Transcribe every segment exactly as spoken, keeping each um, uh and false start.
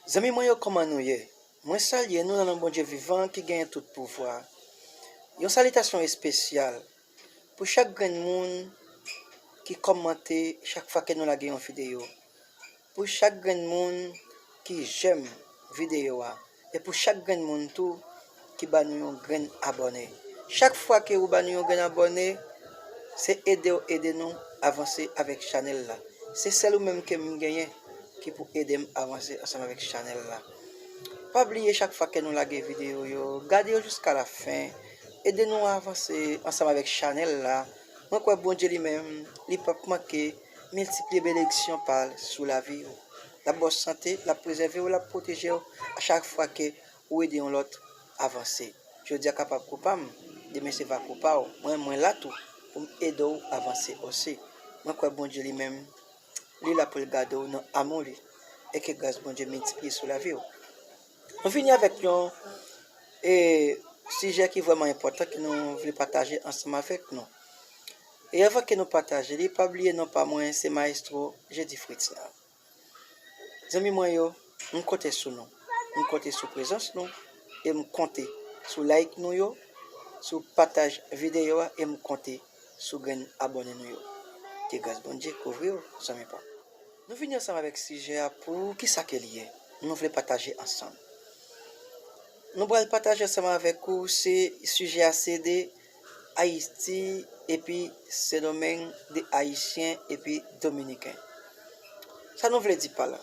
Zanmi mwen yo, kòman nou ye? Mwen salye nou nan non Bondye vivan ki genyen tout pouvwa. Yon salitasyon espesyal pou chak grenn moun ki kòmante chak fwa ke nou lage yon videyo, pou chak grenn moun ki jèm videyo a, e pou chak grenn moun tou ki ba nou yon grenn abòne. Chak fwa ke ou ba nou yon grenn abòne, se ede w ede nou avanse avèk chanèl la. Se sèl ou menm ke m genyen ki pou ede m avanse ansanm avèk chanèl la. Pa bliye, chak fwa ke nou lage videyo yo, gade yo jiska la fen. Ede nou avanse ansanm avèk chanèl la. Mwen kwè Bondye li menm, li p ap manke miltipliye benediksyon pa l sou lavi w. L ap ba w sante, l ap prezève w, l ap pwoteje w a chak fwa ke ou ede yon lòt avanse. Jodi a kapab kou pa m, demen se va kou pa w. Mwen, mwen la tou pou m ede w avanse osi. Mwen kwè Bondye li menm, li la pou l gade w nan amou li, e ke gras Bondye miltipliye sou lavi w. Nou vini avèk yon, e, sijè ki vrèman enpòtan ke nou vle pataje ansanm avèk nou. E anvan ke nou pataje li, pa bliye non pa mwen, se Maestro Jedi Fritz la. Zanmi mwen yo, m konte sou nou. M konte sou prezans nou. E m konte sou like nou yo, sou pataj videyo a, e m konte sou grenn abòne nou yo. Ke gras Bondye kouvri w, zanmi pa m. Nou vini ansanm avèk sijè a pou kisa ke li ye. Nou vle pataje ansanm. Nou pral pataje ansanm avèk ou, se sijè a se de Ayiti epi Sendomeng, de Ayisyen epi Dominiken. Sa nou vle di pa la?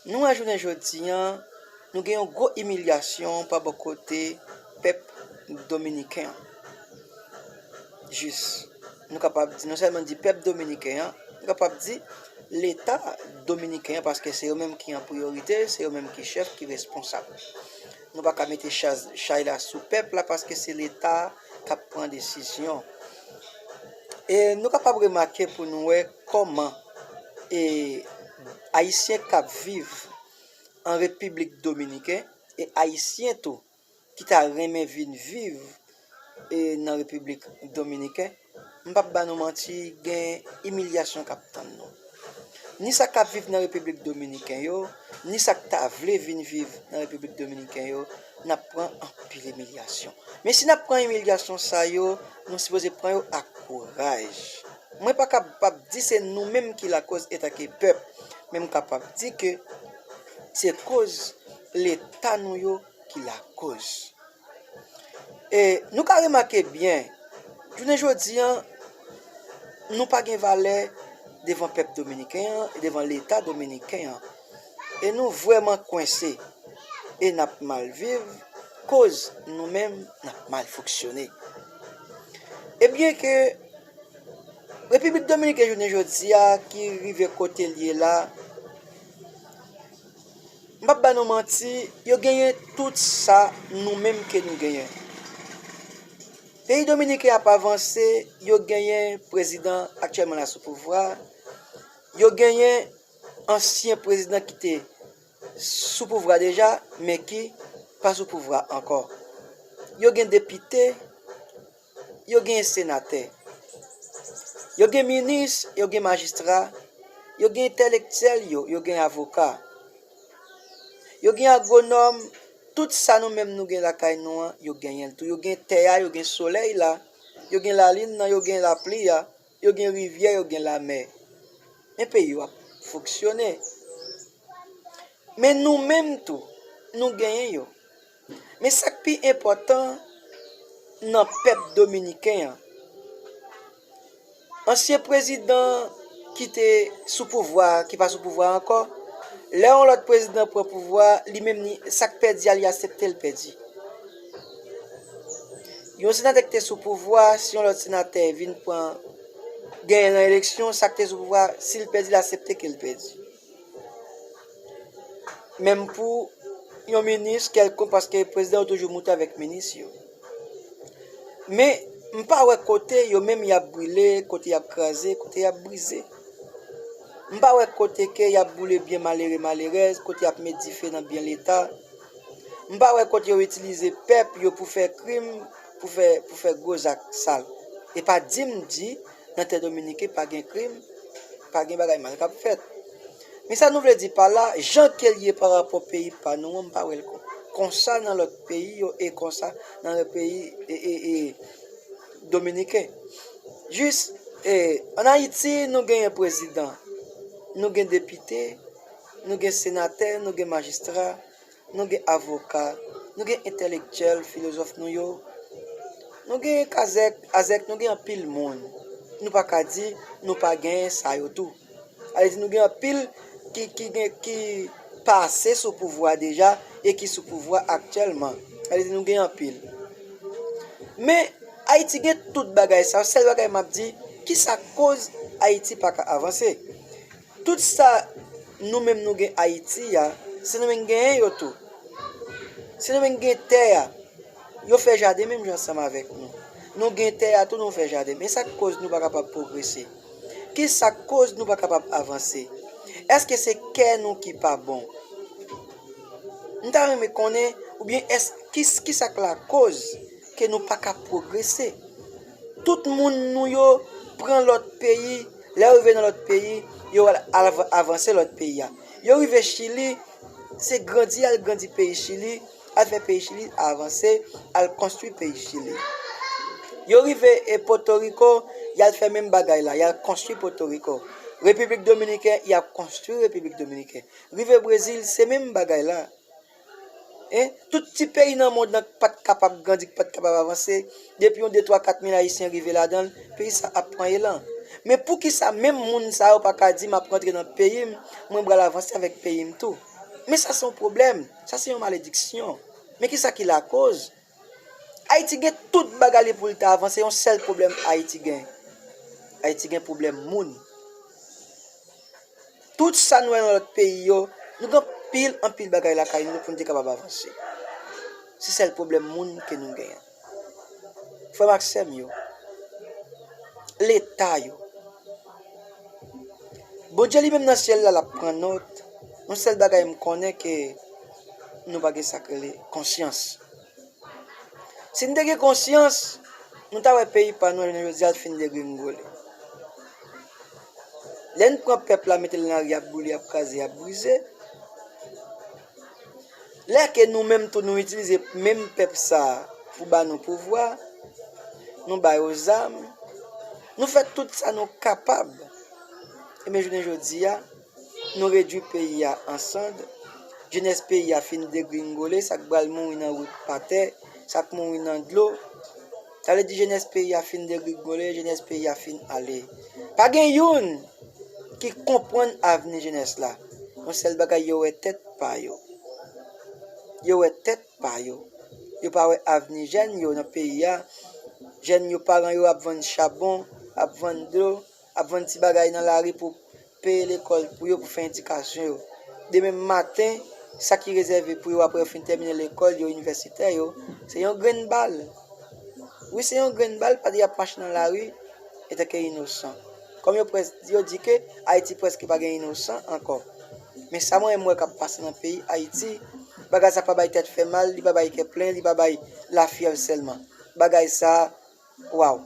Nou wè jounen jodi an, nou gen yon gwo imilyasyon pa bò kote pèp dominiken an. Jis, nou kapab di, non sèlman di pèp dominiken an, nou kapab di Leta dominiken an, paske se yo menm ki an priyorite, se yo menm ki chèf, ki responsab. Nou pa ka mete chaz, chay la sou pèp la, paske se Leta k ap pran desizyon. E nou kapab remake pou nou wè kòman, e, Ayisyen k ap viv an Repiblik Dominiken e Ayisyen tou ki ta renmen vin viv, e, nan Repiblik Dominiken, m p ap ba nou manti, gen imilyasyon k ap tann nou. Ni sa k ap viv nan Repiblik Dominiken yo, ni sa k ta vle vin viv nan Repiblik Dominiken yo, n ap pran anpil imilyasyon. Men si n ap pran imilyasyon sa yo, nou sipoze pran yo ak kouraj. Mwen pa kapab di se nou menm ki lakoz antanke pèp, men m kapab di ke se koz Leta nou yo ki lakoz. E nou ka remake byen, jounen jodi an, nou pa gen valè devan pèp dominiken an e devan Leta dominiken an. E nou vrèman kwense. E n ap mal viv, koz nou menm n ap mal fonksyone. E byen ke Repiblik Dominiken jounen jodi a ki rive kote l ye la, m p ap ba nou manti, yo genyen tout sa nou menm ke nou genyen. Peyi dominiken ap avanse, yo genyen prezidan aktyèlman la sou pouvwa, yo genyen ansyen prezidan ki te sou pouvwa deja, men ki pa sou pouvwa ankò. Yo gen depite, yo gen senatè. Yo gen minis, yo gen majistra, yo gen entèlektyèl yo, yo gen avoka. Yo gen agwonòm, tout sa nou menm nou gen lakay nou an, yo genyen l tou. Yo gen tè a, yo gen solèy la, yo gen lalin nan, yo gen lapli a, yo gen rivyè, yo gen lamè. Men peyi yo ap fonksyone. Men nou menm tou, nou genyen yo. Men sa k pi enpòtan nan pèp dominiken an, ansyen prezidan ki te sou pouvwa a, ki pa sou pouvwa a ankò, lè yon lòt prezidan pran pouvwa a, li menm li, sa k pèdi a, li aksepte l pèdi. Yon senatè ki te sou pouvwa a, si yon lòt senatè vin pran, genyen nan eleksyon, sa k te sou pouvwa a, si l pèdi, l aksepte ke l pèdi. Menm pou yon minis kèlkonk, paske prezidan yo toujou moute avèk minis yo. Men, m pa wè kote yo menm y ap brile, kote y ap kraze, kote y ap brize. M pa wè kote ke y ap boule byen malere, malerèz, kote y ap met dife nan byen Leta. M pa wè kote yo itilize pèp yo pou fè krim, pou fè, pou fè gwo zak sal. E pa di m di, nan tè dominiken pa gen krim, pa gen bagay mal k ap fèt. Men sa nou vle di pa la, jan ke l ye pa rapò peyi pa nou an, m pa wè l kon, konsa nan lòt peyi yo e konsa nan lòt peyi e, e, e dominiken. Jis, e, ann Ayiti, nou genyen prezidan, nou gen depite, nou gen senatè, nou gen majistra, nou gen avoka, nou gen entèlektyèl, filozòf nou yo, nou gen kazèk, azèk, nou gen anpil moun. Nou pa ka di nou pa genyen sa yo tou. Sa vle di nou gen anpil ki, ki gen, ki pase sou pouvwa deja e ki sou pouvwa aktyèlman. Sa vle di nou gen anpil. Men, Ayiti gen tout bagay sa yo. Sèl bagay m ap di, kisa k koz Ayiti pa ka avanse? Tout sa nou menm nou gen Ayiti a, se nou menm genyen yo tou. Se nou menm gen tè a. Yo fè jaden menm jan ansanm avèk nou. Nou gen tè a tou, nou fè jaden. Men sa k koz nou pa kapab pwogrese? Kisa k koz nou pa kapab avanse? Èske se kè nou ki pa bon? M ta renmen konnen, oubyen èske, ki, kisa k lakoz ke nou pa ka pwogrese? Tout moun nou yo pran lòt peyi, lè yo rive nan lòt peyi, yo al, al avanse lòt peyi a. Yo rive Chili, se grandi, al grandi peyi Chili, al fè peyi Chili avanse, al konstwi peyi Chili. Yo rive e Potoriko, y al fè menm bagay la, y al konstwi Potoriko. Repiblik Dominiken, y ap konstwi Repiblik Dominiken. Rive Brezil, se menm bagay la. Hein? Tout ti peyi nan mond lan ki pa t kapab grandi, ki pa t kapab avanse, depi yon de, twa, kat mil Ayisyen rive ladan l, peyi sa ap pran elan. Men poukisa menm moun sa yo pa ka di, "M ap rantre nan peyi m, mwen pral avanse avèk peyi m tou"? Men sa se yon pwoblèm, sa se yon malediksyon. Men kisa ki lakoz? Ayiti gen tout bagay li pou l ta avanse, yon sèl pwoblèm Ayiti gen. Ayiti gen pwoblèm moun. Tout sa nou wè nan lòt peyi yo, nou gen anpil, anpil bagay lakay nou pou n te kapab avanse. Se sèl pwoblèm moun ke nou genyen. Frè m ak sè m yo, Leta yo. Bondye li menm nan syèl la, l ap pran nòt. Yon sèl bagay m konnen ke nou pa gen sa k rele konsyans. Si n te gen konsyans, nou ta wè peyi pa nou, jounen jodi a, l fin degringole. Lè n pran pèp la, mete l nan lari, y ap boule, y ap kraze, y ap brize. Lè ke nou menm tou, nou itilize menm pèp sa a pou ba nou pouvwa, nou ba yo zam, nou fè tout sa nou kapab. Ebyen, jounen jodi a, nou redui peyi a an sand. Jenès peyi a fin degringole, sa k pral mouri nan wout pa tè, sa k mouri nan dlo. Sa vle di jenès peyi a fin degringole, jenès peyi a fin ale. Pa gen youn ki konprann avni jenès la. Yon sèl bagay, yo wè tèt pa yo. Yo wè tèt pa yo. Yo pa wè avni jèn yo nan peyi a. Jèn yo, paran yo ap vann chabon, ap vann dlo, ap vann ti bagay nan lari pou peye lekòl pou yo, pou fè edikasyon yo. Demen maten, sa ki rezève pou yo apre yo fin tèmine lekòl, yo inivèsitè yo, se yon grenn bal. Wi, se yon grenn bal, pandan y ap mache nan lari, antanke inosan. Kòm yo près-, yo di ke Ayiti prèske pa gen inosan ankò. Men sa mwen menm m wè k ap pase nan peyi Ayiti, bagay sa pa bay tèt fè mal, li pa bay kè plen, li pa bay lafyèv sèlman. Bagay sa, waw,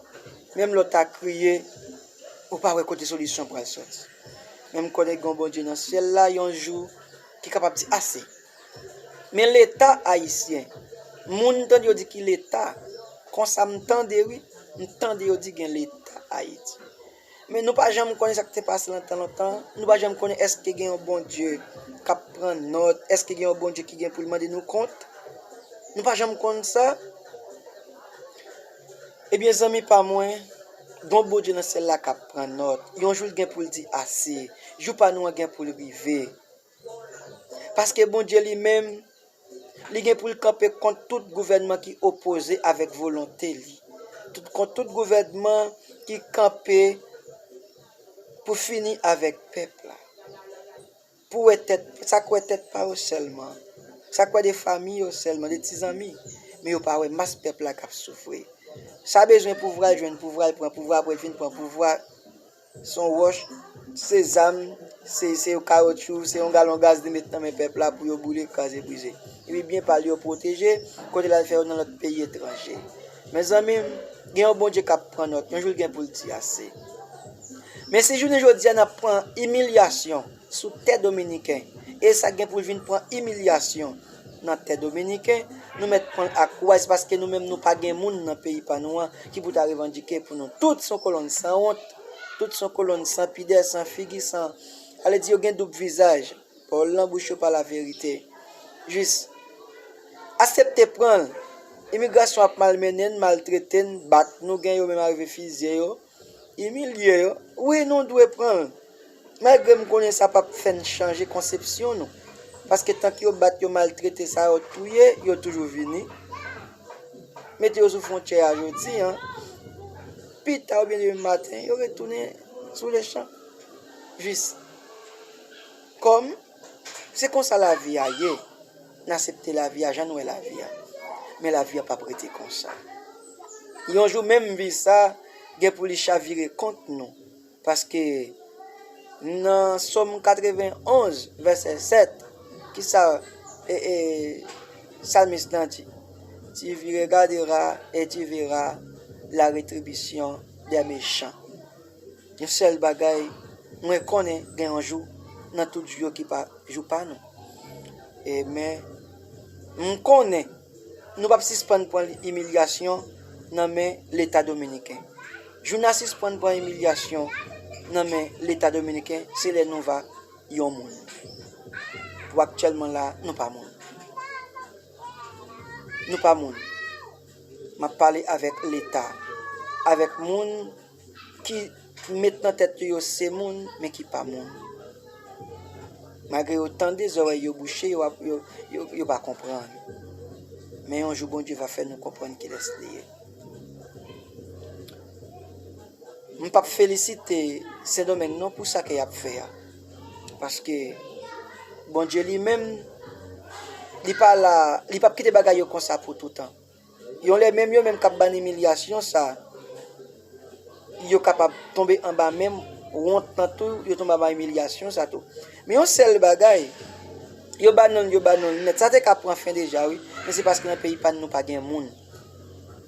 menm lè w ta kriye, ou pa wè kote solisyon pral sòti. Men m konnen gen yon Bondye nan syèl la, yon jou, ki kapab di ase. Men Leta ayisyen, moun tande yo di ki Leta, konsa m tande wi, m tande yo di gen Leta Ayiti. Men nou pa janm konnen sa k te pase lontan, lontan, nou pa janm konnen èske gen yon Bondye k ap pran nòt, èske gen yon Bondye ki gen pou l mande nou kont. Nou pa janm konn sa. Ebyen, zanmi pa mwen, gen yon Bondye nan syèl la k ap pran nòt. Yon jou l gen pou l di ase. Jou pa nou an gen pou l rive. Paske Bondye li menm, li gen pou l kanpe kont tout gouvènman ki opoze avèk volonte li. Tout, kont tout gouvènman ki kanpe pou fini avèk pèp la. Pou wè tèt, sa k wè tèt pa yo sèlman. Sa k wè de fanmi yo sèlman, de ti zanmi. Men yo pa wè mas pèp la k ap soufri. Sa bezwen pouvwa l jwenn pouvwa l, pran pouvwa, apre l fin pran pouvwa, se yon wòch, se zam, se, se yon kawotchou, se yon galon gaz li met nan men pèp la pou yo boule, kraze, brize. Epi byen pa l yo pwoteje, kote l al fè yo nan lòt peyi etranje. Mezanmi, gen yon Bondye k ap pran nòt, yon jou l gen pou l di ase. Men si jounen jodi a n ap pran imilyasyon, sou tè dominiken. E sa gen pou l vin pran imilyasyon nan tè dominiken, nou mèt pran l ak kouraj, paske nou menm nou pa gen moun nan peyi pa nou an ki pou ta revandike pou nou. Tout se yon kolonn sanwont, tout se yon kolonn san pidè, san figi, san, ale di yo gen doub vizaj. Pawòl nan bouch yo pa laverite. Jis aksepte pran l. Imigrasyon ap malmennen n, maltrete n, bat nou, gen yo menm arive fizye yo, imilye yo. Wi, nou dwe pran l. Malgre m konnen sa p ap fè n chanje konsepsyon nou. Paske tank yo bat, yo maltrete, sa yo touye, yo toujou vini. Mete yo sou fwontyè a jodi a. Pita oubyen demen maten, yo retounen sou lechan. Jis kòm se konsa lavi a ye, n aksepte lavi a jan n wè lavi a. Men lavi a p ap rete konsa. Yon jou menm vi sa gen pou li chavire kont nou. Paske nan Sòm katrevenn onz, vèsè sèt, ki sa, e, e, salmis lan di? Tu regarderas et tu verras la rétribution des méchants. Yon sèl bagay, mwen konnen gen yon jou nan tout jou yo ki pa jou pa nou. E men, m konnen nou p ap sispann pran imilyasyon nan men Leta dominiken. Jou n a sispann pran imilyasyon nan men Leta dominiken, se lè nou va yon moun. Pou aktyèlman la, nou pa moun. Nou pa moun. M ap pale avèk Leta, avèk moun ki met nan tèt yo yo se moun, men ki pa moun. Malgre yo tande, zòrèy yo bouche, yo, ap- yo, yo, yo pa konprann. Men yon jou Bondye va fè nou konprann kilès li ye. M p ap felisite Sendomeng non pou sa ke y ap fè a. Paske Bondye li menm, li pa la, li p ap kite bagay yo konsa pou toutan. Yon lè menm yo menm k ap ba n imilyasyon sa, yo kapab tonbe anba men wont lan tou, yo tonbe anba imilyasyon sa tou. Men yon sèl bagay, yo ba nou l, yo ba nou l nèt. Sa te ka pran fen deja, wi. Men se paske nan peyi pa n nou pa gen moun.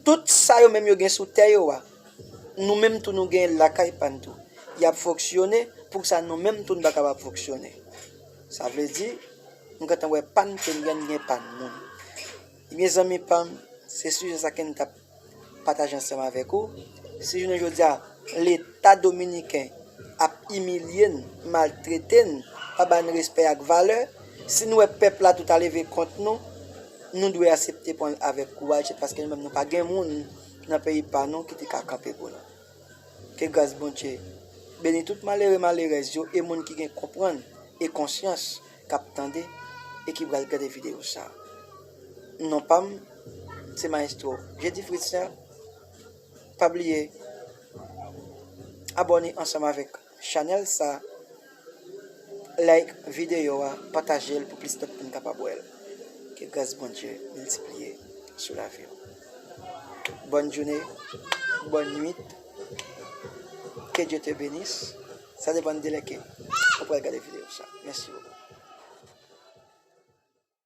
Tout sa yo menm yo gen sou tè yo a, nou menm tou nou gen lakay pa n tou. Y ap fonksyone, poukisa nou menm tou n pa kapab fonksyone? Sa vle di, m gentan wè pa n ke n gen, n gen pa n moun. Ebyen, zanmi pa m, se sijè sa ke n t ap pataje ansanm avèk ou. Si jounen jodi a, Leta dominiken ap imilye n, maltrete n, pa ba n respè ak valè, si n wè pèp la tou ta leve kont nou, nou dwe aksepte pran l avèk kouraj, paske nou menm nou pa gen moun nan peyi pa nou ki te ka kanpe pou nou. Ke gras Bondye beni tout malere, malerèz yo e moun ki gen konprann e konsyans k ap tande e ki pral gade videyo sa. Non pa m, se Maestro Jedi Fritz la. Pa bliye abòne ansanm avèk chanèl sa, like videyo a, pataje l pou plis lòt moun kapab wè l. Ke gras Bondye miltipliye sou lavi w. Bonne journée, bonne nuit. Que Dieu te bénisse. Sa depann de lè ke ou pral gade videyo sa. Mèsi bokou.